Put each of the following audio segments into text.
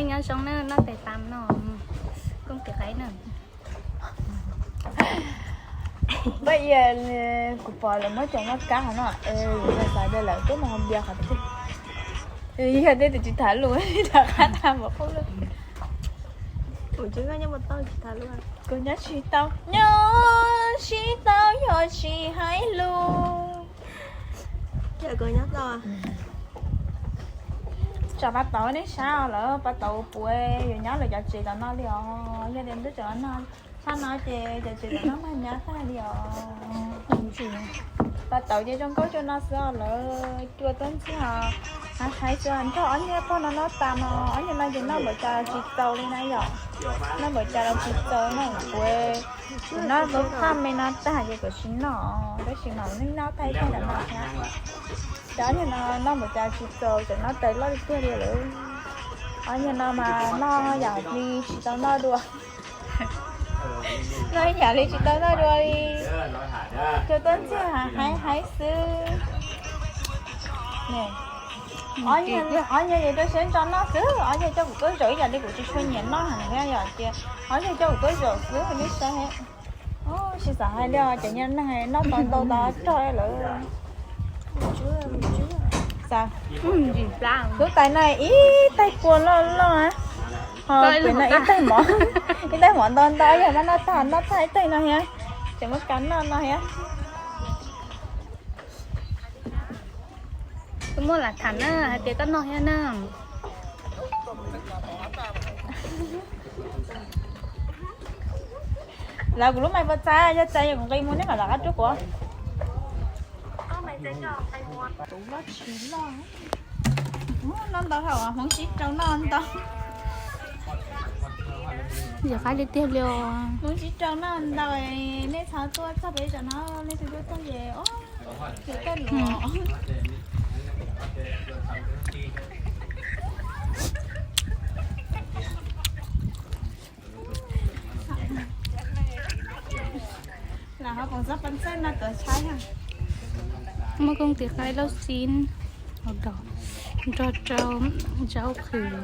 Nyob zoo na, noj tes tas no, koom tes qaiv na. Pab Ia, kuv pom lawv muab cov noj kab hov no, xav tias lawv tuaj mus hau npias qhov twg. Yog tej tus tsis tham lus, tham qab tham npaum qub lawm. Kuv nyob tsis tau, nyob tsis tau yog tsis hais lus. Tsam Pab Tauv nej saib lawm, Pab Tauv puas yuav nyob lawv cov tsev tom no li os? Yog tias ntuj tseem no, tshaj no ces cov tsev tom no mag nyab tag li os. Pab Tauv ces zoo nkauj zoo no xwb os lawv, cua tuaj ntxiag os. Hais tsuas nrog ob niag pog no noj tas no, ob niag no ces noj npaum cas los tsis txaus li na yom. Noj npaum cas los tsis txaus, noj kuv, kuv noj lub thaj me no tag ces kuv tsis noj, tab sis mas nej noj tag ib tag tam no thiab. Cov ob niag no noj npaum cas tsis txaus, cov noj tais loj li tiag li lawm. Ob niag no mas noj yam li tsis tau noj dua. Noj yam li tsis tau noj dua li. Cua tuaj ntxiag hais hais xwb. Ob niag ces tuaj siab ntso noj xwb, ob niag coj kuv tuaj zaum ib yam li kuv tsis tshua nyiam noj heev thiab yom, ces ob niag coj kuv tuaj zaum xwb nej saib. Tsis xav hais li os, cov niag neeg noj tau ntau tau rog lawm. Lub tais no ib tais kua loj loj, ho pem no ib tais mov, ib tais mov ntau ntau, yog noj tag noj tag ib tais no thiab, tseem muaj kav noj no thiab. Koj muaj lam tham na, hais tias koj noj thiab na. Lawv kuv lub mais puas txav, yog txav yog kuv nqis mus nej mam rov qab rub kuv. Tus loj tsis loj. Noj ntau thaum Hmoob sib raug noj ntau. Yog qab li tiag li os. Hmoob sib raug noj ntau, nej txhob tuaj txog peb tam no, nej txhob tuaj txog ces, ces kaj lus. Lam ho koom txoj pab txawj no tuav tshaib. Muaj kooj tis qaib lauj xib hauv dos nrog rau zaub qhwv.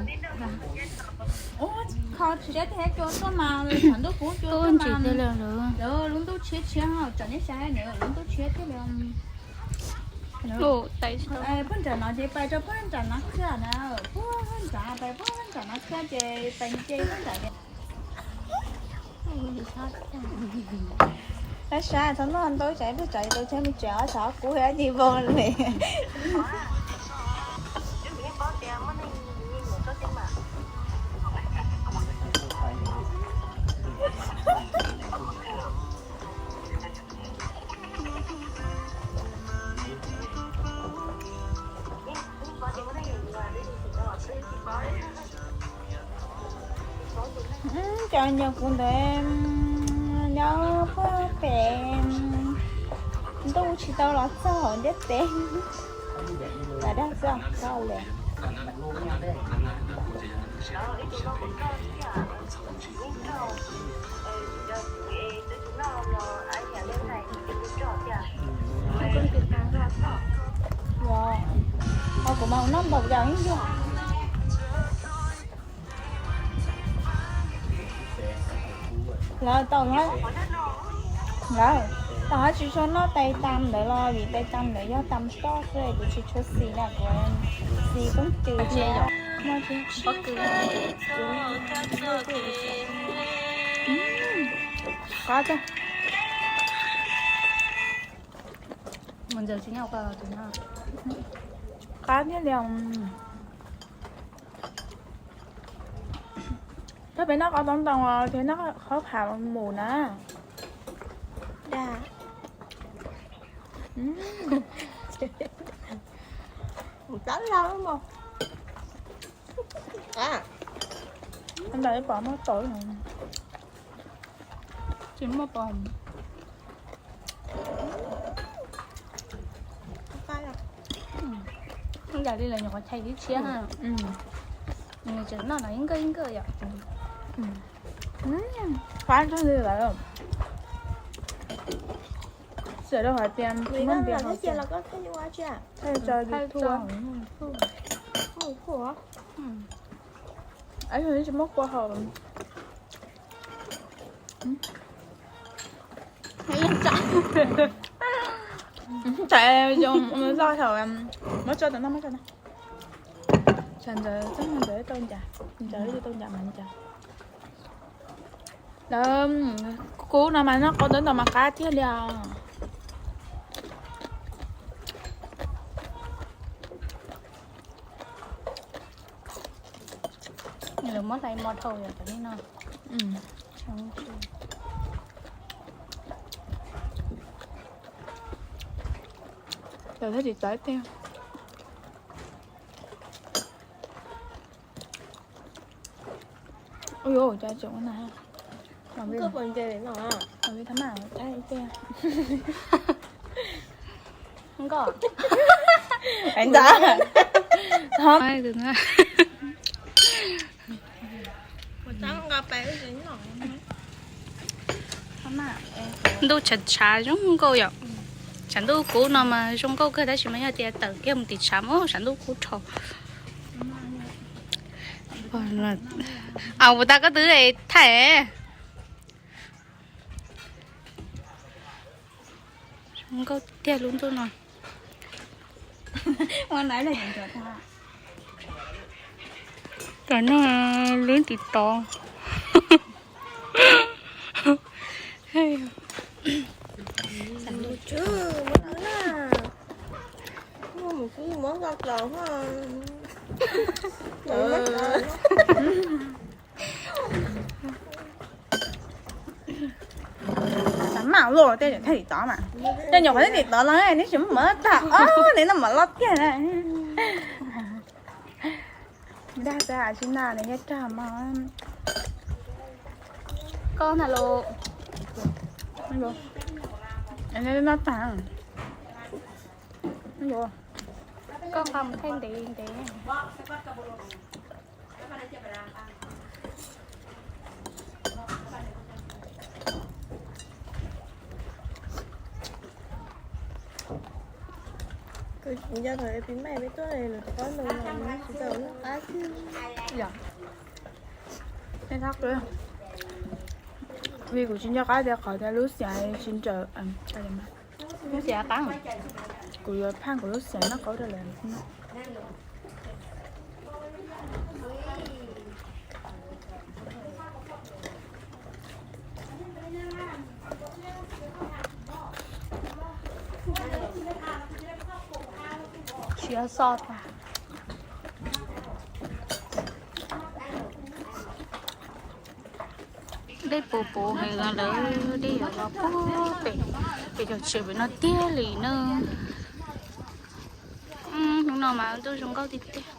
Kho tshiab thiab cua tuaj mas, thaum ntuj kub cua tuaj mas lub ntuj tshiab tshiab, tsam nej saib lub ntuj tshiab thiab li. Puag nram no ces pais rau puag nram no khwb na, puag nram pais puag nram no khwb ces pais nce puag nram. Tab sis txhob noj ntau tsam ib pliag tsam tau tsheb mus tsev ob tsam kub thiab ces vau li. Cov nyuag kuv ntawd nyob puag pem ntuj tsis tau los txog hauv ntiaj teb. Tam dag xwb os, txhob ua li. Ho kuv mas noj npaum yog ib yam. Lawv tau, lawv tau, tsis tshua noj tais tam ntawd los vim tais tam ntawd yog tam toj xwb, kuv tsis tshua xis na, kuv xis koob tis. Qab, qab thiab li. Thaum peb noj qhov ntoo ntoo, peb noj qhov phav mus na. Dag. Tab laj mas. Ntawm ib pom muaj tau. Tsis muaj pom. Yam li lawv nyuam qhuav chais tib tshiab na. Nws tseem noj no ib nkawj ib nkawj yom. Qab nrog li lawm. Sawv daws hais tias muaj npias hauv ces thaij tso YouTube. Tsis muab kua hau. Txawm zoj hauv, muab tso tom no, muab tso no. Tshav ntxawv, txheej ntxawv tau ncas, ntxawv tau ncas mas ncas. Lawv kub no mas noj qau ntawd ntau mas qab tiag li os. Lawv muab hlais mos dhau yom cov no. Lawv thiaj tsis tawv tiag. Ui, cov tseem ua na. Nkauj. Ntuj tshav tshav zoo nkauj yom. Tshav ntuj kub no mas zoo nkauj kawg tab sis mas yog tias tawm kiag mus tim tshav mas tshav ntuj kub dhau. Au, puas tas koj twb thaij. Zoo nkauj tiag lub ntuj no. Tam no lub tim tod. Tam mam luaj tej thaij tim tod mas. Tej nyuam qhuav thaij tim tod los neb tsis muab tag, neb no mas loj tiag na. Dag xav sib naj nws nyob rag mog. Koj na los. Noj tag. Koj nqa mus thaij ntev ntev. Kuv tsis nco thaum pib mas peb tuaj lawv tus qab ntoo no tsis tau lub qab xwb. Vim kuv tsis nco qab tias qhov tias lub xiav tsis nrawm. Lub xiav qab. Kuv yuav phaj kuv lub xiav noj qaub rau lawv. Siav xoj tag. Dej puv puv heev, lawv dej yuav los puag pem, pem cov tsev pem no tiag li na. Hnub no mas ntuj zoo nkauj tiag tiag.